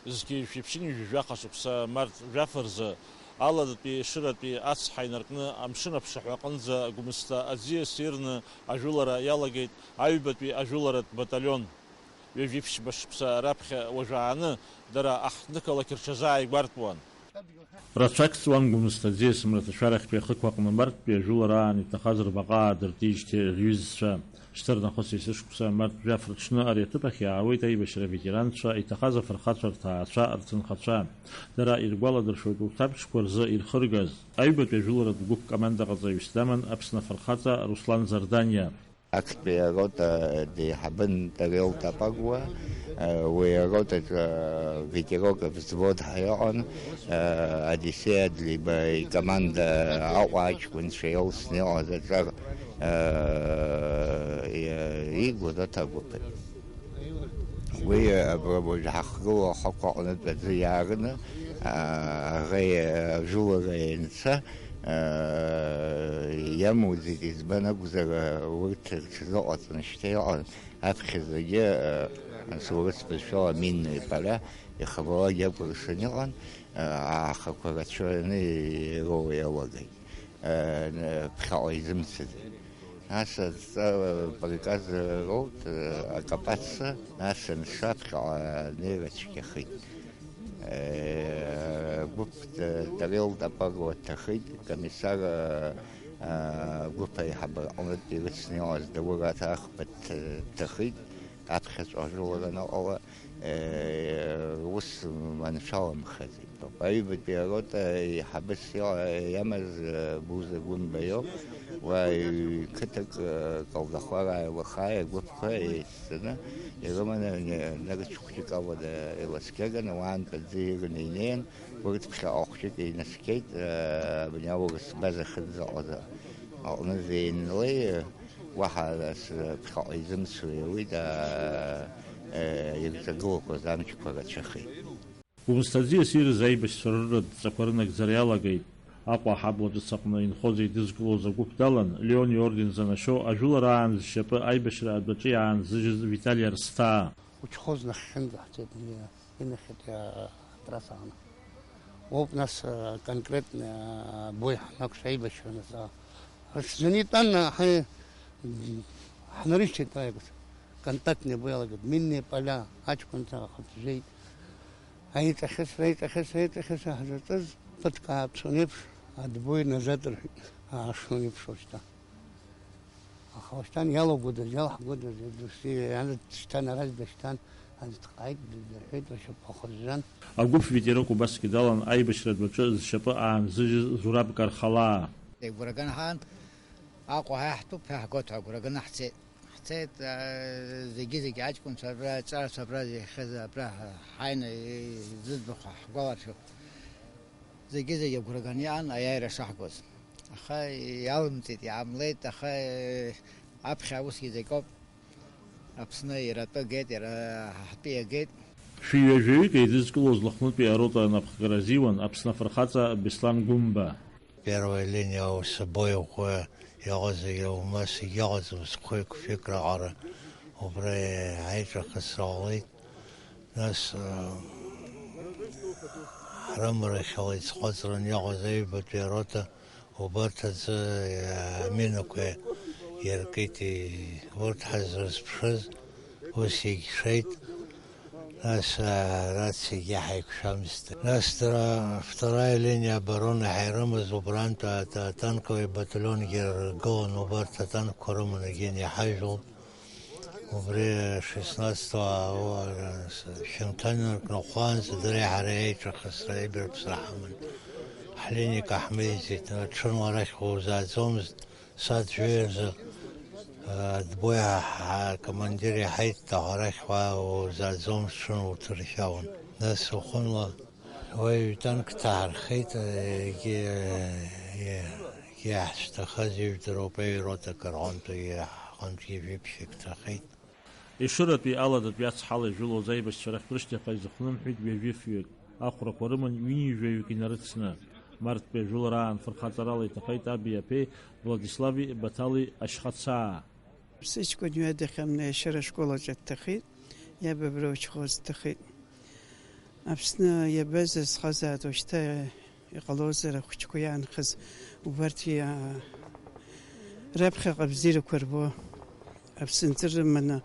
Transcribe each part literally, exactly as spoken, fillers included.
Зқьи жәшәи ԥшьынҩажәи жәаха шықәса март жәаф рзы, аладатәи Ешыратәи ацҳа инаркны амшын аԥшаҳәа аҟынӡа Гәымсҭа аӡиас ирны ажәылара иалагеит аҩбатәи ажәыларатә баталион. Ҩажәи ԥшьба шықәса раԥхьа уажәааны дара аҳҭнықалақь рҽазааигәартәуан. Рацәак ҵуан Гәымсҭа аӡиас мраҭашәарахьтәи ахықәаҟны марттәи ажәылара аан иҭахаз рбаҟа аадыртижьҭеи рҩызцәа. Шьҭарнахыс есышықәса март жәаф рҽны ари аҭыԥ ахь иаауеит аибашьра аветеранцәа, иҭахаз афырхацәа рҭаацәа, рҭынхацәа. Дара иргәаладыршәоит урҭ аԥшқәа рзы ирхыргаз. Аҩбатәи ажәыларатә гәыԥ командаҟаҵаҩыс даман Аԥсны афырхаҵа Руслан Зарданиа. Актәи арота деиҳабын Тарел Тапагуа, уи аротаҿы ветерок взвод ҳәа иҟан, Одиссеи Адлеиба икоманда Аҟәа аҷкәынцәа иалсны иҟаз аҿар, игәырҭа агәыԥ. Уи абра уажә ҳахгылоу ахықә аҟнытә аӡы иаарны, аӷа ажәылара ианца, иамуӡеит, избан акәзар, урҭ рҽазыҟаҵаны шьҭа иҟан, аԥхьаӡагьы, ас урыс бызшәала минные поля, ихабалак иакәыршан иҟан, аахақәа рацәаны ироуа иалагеит, ԥхьаҟа изымцаӡеит. Нас адҵа приказ роут, акапаццәа, нас анша ԥхьаҟа анеира цәгьахеит. Гәыԥ Тарел Тапагуа дҭахеит, комиссар гәыԥ аиҳабы аҟнытә ирыцны иҟаз Даур Аҭахба дҭахеит, аԥхьаҵәҟьа ажәылара аныҟала, ус маншәаламхаӡеит. Аҩбатәи арота еиҳабыс иҟа-, иамаз Буза Гәымба иоуп, уа ҩ-, қыҭак Калдахәарааи Лыхааи агәыԥқәа еицҵаны ирыманы, нарыцә хәҷык ала иласкьаган, уаантәи аӡы ирны инеин, урҭ ԥхьаҟа хәҷык инаскьеит, абни аурыс база хьынӡаҟа аҟныза еинлеи, уаҳа ас ԥхьаҟа изымцо иауит, аа, ирҿагылақәаз амчқәа рацәахеит. Гәымсҭа аӡиас ирыз аибашьцәа рыратә дҵақәа рынагӡара иалагеит. Аҟәа аҳабла ҿыц аҟны инхоз еидызкылоз агәыԥ далан, Леон иорден занашьоу ажәылара аан зшьапы аибашьра адәаҿы иаанзыжьыз Витали Арсҭаа. Учхоз нахьхьынӡа ҳцеит, инахьхьи атрасса аҟны. Уоуп нас, а, конкретно, а, бой ҳанақәшәа аибашьра назы. Рыҽӡаны итәан, а, ҳаи-, ҳнарышьҭит аиқәаҵ. Контактный бой алагеит, минные поля, аҷкәынцәа ахатә жәеит. Аиҵахьысра, аиҵахьысра, аиҵахьысра ҳзаҿыз, ԥыҭк ааԥсон еиԥш, отбой назад рҳәеит, аашон еиԥш уажәшьҭа. Аха уашьҭан иалагәыдаз, иалҳгәыдаз, дасу, ианад шьҭан, араз дашьҭан, аӡә дҟааит, дырҳәеит, ршьапқәа хыржәжәан. Агәыԥ ветерок убасгьы далан аибашьратә аҿы зшьапы аанзыжьыз Зураб Кархалаа. Игәра ган ҳаан, Аҟәа ҳаиҳҭәуп ҳәа ҳгәы ҭҳәа агәра ганы ҳцеит. Ҳцеит, аа, зегьы-зегьы аҷкәынцәа абра, аҵарацәа абра зегьы ахьыз абра ҳа-, ҳааины зыӡбахә ҳгәаларшәо. Зегьы-зегьы агәра ганы иаан аиааира шаҳгоз. Аха иалымҵит, иаамлеит, аха, э, аԥхьа усгьы зегь ауп. Аԥсны иара атәы агеит, иара ҳтәы иагеит. Шәи ҩажәаҩык еидызкылоз Лыхнытәи арота анапхгара азиуан Аԥсны афырхаҵа Беслан Гәымба. Первая линия аус абоиахәы иҟазаргьы, умас егьыҟаӡам, зқәеи қәшәеи раҟара убра аиҿахысра ҟалеит. Нас, а, ҳрымарахьала исхәыцран иҟаз аҩбатәи арота, убарҭ аӡы, а, аминақәа иаркит, и-, урҭ ҳазрызԥшыз ус иагьшеит. Нас, а, рациагьы ҳаиқәшәамызт. Нас дара, вторая линия обороны ҳәа ирымаз убрантә а-, та-, танковый батальонгьы ргылан, убарҭ атанкқәа рыманы егьин иҳажәлт. Убри шестнадцатого, а, а, с-, шьыжьымҭан инаркны хәаанӡа дареи ҳареи аиҿахысра, аибарԥсра ҳаман. Ҳлиника ҳмеизеит, аҽынла арахь узааӡомызт. Сааҭ жәаҩа рзы, а, отбой ҳа-, ҳкомандир иаҳаит, аха арахь уа узааӡом, сҽын уҭыршьаауан. Нас уахынла уаҩ танк ҭаҳархеит, егьи, егьи иаҳцәҭахаз ижәдыруп, аҩ ротак рҟынтәи ҳҟынтәгьы жәиԥшьак ҭахеит. Ешыратәи аладатәи ацҳала ижәылоз аибашьцәа рахьтә рышьҭахьҟа изыхнымҳәит ҩажәи фҩык, ахәрақәа рыман ҩынҩажәаҩык инарыцны. Марттәи ажәылара аан фырхаҵарала иҭахеит аби аԥеи Владислави Баҭали ашьхацаа. Сыҷкәын ҩадахьан Ешыра ашкол аҿы дҭахеит, иаб абра учхоз дҭахеит. Аԥсны иабазазхазаат уажәшьҭа иҟалозар ахәыҷқәа иаанхаз убарҭ иа-, раԥхьаҟа абзиарақәа рбо, Аԥсынҵры рыманы,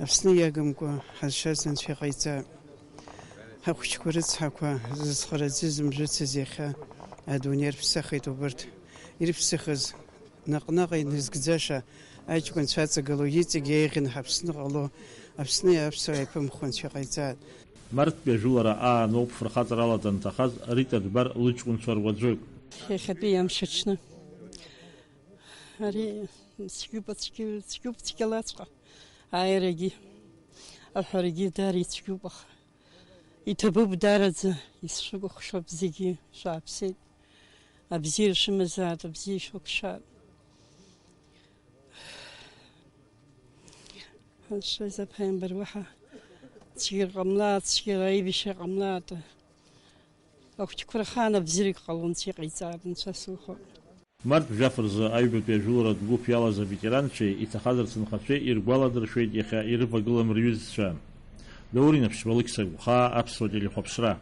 Аԥсны иагымкәа ҳазшаз Анцәа иҟаиҵа. Ҳахәыҷқәа рыцҳақәа зызхараӡы зымжәыцыз иахьа адунеи рыԥсахит убарҭ ирыԥсахыз. Наҟ-наҟ иназгӡаша аҷкәынцәа аҵагылоу иҵегь еиӷьын ҳаԥсны ҟало, Аԥсни аԥсуа еиԥымхо Анцәа иҟаиҵааит. Марттәи ажәылара аан ауп фырхаҵарала данҭахаз Рита Дбар лыҷкәынцәа руаӡәык. Иахьатәи амш аҽны. Ари цәгьоуп, цәгьоу-, цәгьоуп цәгьалаҵәҟьа. Ааирагьы, аҳәарагьы даара ицәгьоуп, аха иҭабуп даараӡа, исшәыкәыхшоуп зегьы, шәааԥсеит. Абзиара шәымазаат, абзиа шәықәшәаат. Ҳазшаз аԥааимбар уаҳа цәгьара ҟамлааит, цәгьара аибашьра ҟамлааит. Ахәыҷқәа рхаан абзиарак ҟалон, Анцәа иҟаиҵааит, Анцәа сухәап. Март жәаф рзы аҩбатәи ажәыларатә гәыԥ иалаз аветеранцәеи иҭахаз рҭынхацәеи иргәаладыршәеит иахьа ирывагылам рҩызцәа. Даур Инаԥшьба, Алықьса Гәхаа, Аԥсуа телехәаԥшра.